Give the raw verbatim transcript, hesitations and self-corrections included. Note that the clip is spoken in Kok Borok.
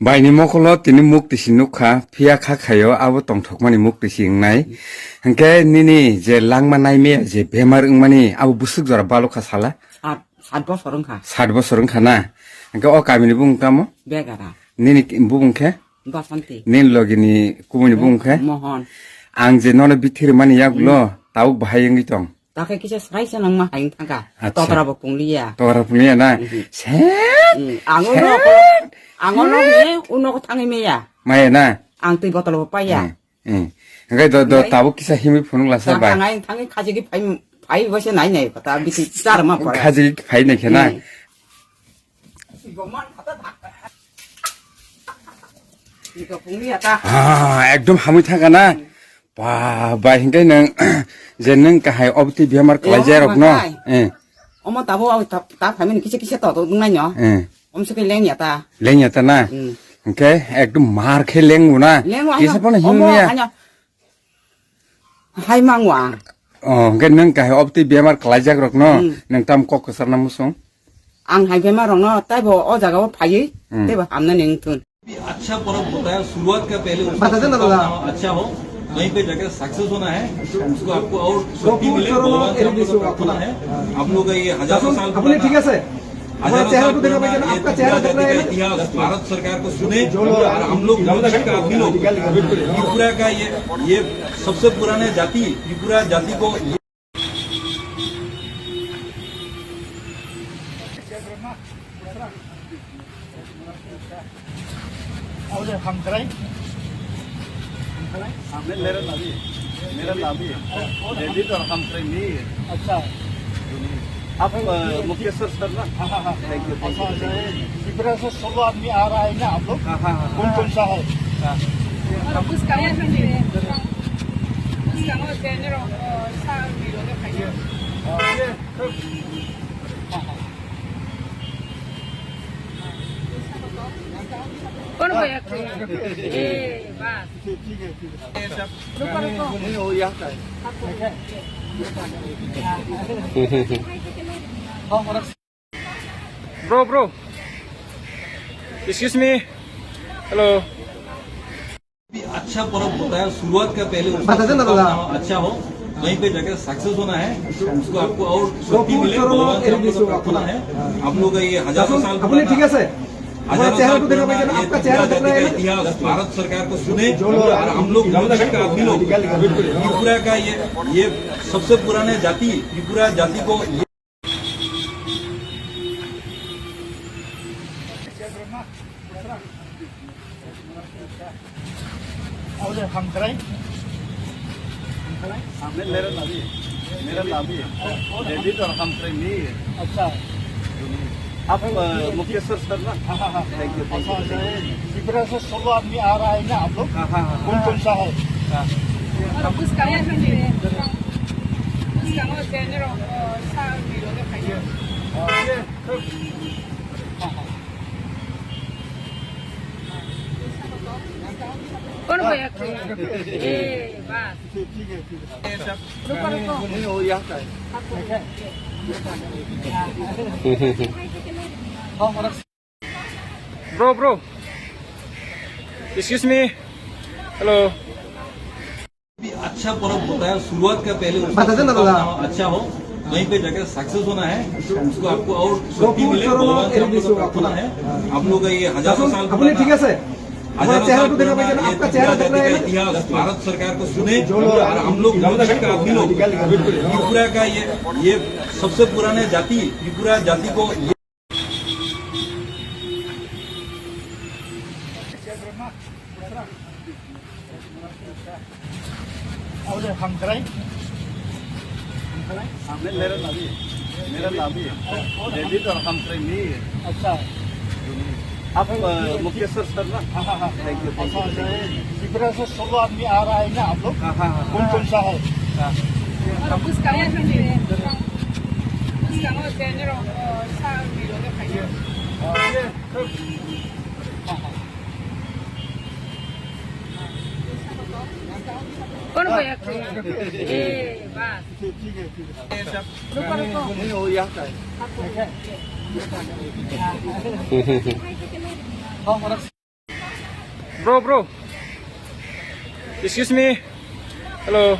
Baini mokolo tini muk tisi nukha, phiya kha khaio, abo tongthokmani muk tisi wngnai. Hwnkhe nini je langma naimaya je bemar wngmani, abo bwswk jora balokha sala? Sat, sat bosor wngkha. Sat bosor wngkha na? Hwnkhe o kamini bumung tamo? Begara. Nini ki-, bumung khe? Basanti. Nini logini kubuni bumung khe? Mohon. Ang je nono bithi rwmani yagulo, tabuk bahai wngwi tong. Takhe kisa srai se nangma hai thangkha. Acha. Togra bo pungliya. Togra pungliya na? Mhm. Set! Mm, ang ono set! Ko, ang ono set! Ni uno ko thangwi meya. Maya na? Ang twi botol bo paiya. Mm, mm. Hwnkhe do, do, hwnkhe tabuk kisa himwi phunuk lasa bai. Thangwi, thangwi khaji ki phai, phai bo se nai nai kota biti char ma pora. Khaji ki phai nai khe na? Mm. Iko pungliya ta. Ah, ekdom hamwi thangkha na? Mm. Ba, bai, hwnkhe nwng, je nwng kahai obtwi bemar khlaijak rokno. Omo tabuk ta, ta phaimani kisa kisa to, to wngnai no. Eh. Omswk khe lengya ta. Lengya ta na? Hmm. Hwnkhe ekdom mar khe lengo na? Lengo, kisa phano himya. Hai mango ang. Oh, hwnkhe nwng kahai obtwi bemar khlaijak rokno, hmm, nwng tam kok kwcharna muchung? Ang hai bemar rokno taibo o jaga o phaiwi, hmm, teibo hamnani wngthun. अच्छा पर्व होता है, शुरुआत का पहले उसका शुभकामना अच्छा हो, कहीं पे जाकर सक्सेस होना है, उसको आपको और शक्ति मिले, भगवान से हम लोग का प्रार्थना है। आप लोग का ये हजारों साल पुराना, हजारों साल पुराना ये दुर्गा जाति का इतिहास भारत सरकार को सुने और हम लोग का आदमी लोग त्रिपुरा का ये, ये सबसे पुराने जाति, त्रिपुरा जाति को अरे, हम कराई? हम कराई? सामने मेरा नाम ही है। मेरा नाम ही है। और, और डेविड और हम कराई नहीं है। अच्छा। आप, अ, मुकेश सर, सर ना? हाँ, हाँ, हाँ। Thank you, thank you, अच्छा, thank you। अच्छा, ये त्रिपुरा से सोलह आदमी आ रहा है ना आप लोग? हाँ, हाँ, हाँ। कौन कौन सा है? हाँ। कौन भैया? ए, बस। रुको, रुको। नहीं, वो यहाँ का है। Bro, bro. Excuse me. Hello. अच्छा पर्व होता है, शुरुआत का पहले उसका शुभकामना हो, अच्छा हो, कहीं पे जाकर सक्सेस होना है, उसको आपको और शक्ति मिले, भगवान से हम लोग का प्रार्थना है। आप लोग का ये हजारों साल पुराना, हजारों साल पुराना ये दुर्गा जाति का इतिहास भारत सरकार को सुने और हम लोग का आदमी लोग त्रिपुरा का ये, ये सबसे पुराने जाति, त्रिपुरा जाति को अरे, हम कराई? हम कराई? सामने मेरा नाम ही है। मेरा नाम ही है। डेविड और हम कराई नहीं है। अच्छा। आप, अ, मुकेश सर, सर ना? हाँ, हाँ, हाँ। Thank you, thank you, अच्छा, thank you। अच्छा, ये त्रिपुरा से सोलह आदमी आ रहा है ना आप लोग? हाँ, हाँ, हाँ। कौन कौन सा है? हाँ। और उसका, उसका वो जनरल, अ, सा-, हाँ, हाँ। कौन भैया? ए, बस। रुको, रुको। Bro, bro. Excuse me. Hello. अच्छा पर्व होता है, शुरुआत का पहले उसका शुभकामना हो, अच्छा हो, कहीं पे जाकर सक्सेस होना है, उसको आपको और शक्ति मिले, भगवान से हम लोग का प्रार्थना है। आप लोग का ये हजारों साल पुराना, हजारों साल पुराना ये दुर्गा जाति का इतिहास भारत सरकार को सुने और हम लोग त्रिपुरा का आदमी लोग, त्रिपुरा का ये, ये सबसे पुराने जाति, त्रिपुरा जाति को अरे, हम कराई? हम कराई? सामने मेरा नाम ही है। मेरा नाम ही है। डेविड और हम कराई नहीं है। अच्छा। आप, अ, मुकेश सर, सर ना? हाँ, हाँ, हाँ। Thank you, thank you, अच्छा, thank you। अच्छा, ये त्रिपुरा से सोलह आदमी आ रहा है ना आप लोग? हाँ, हाँ, हाँ। कौन कौन सा है? हाँ। और उसका, उसका वो जनरल, अ, सा-, हाँ, हाँ। कौन भैया? ए, बस। रुको, रुको। नहीं, वो यहाँ का है। हाँ, हाँ। Bro, bro. Excuse me. Hello.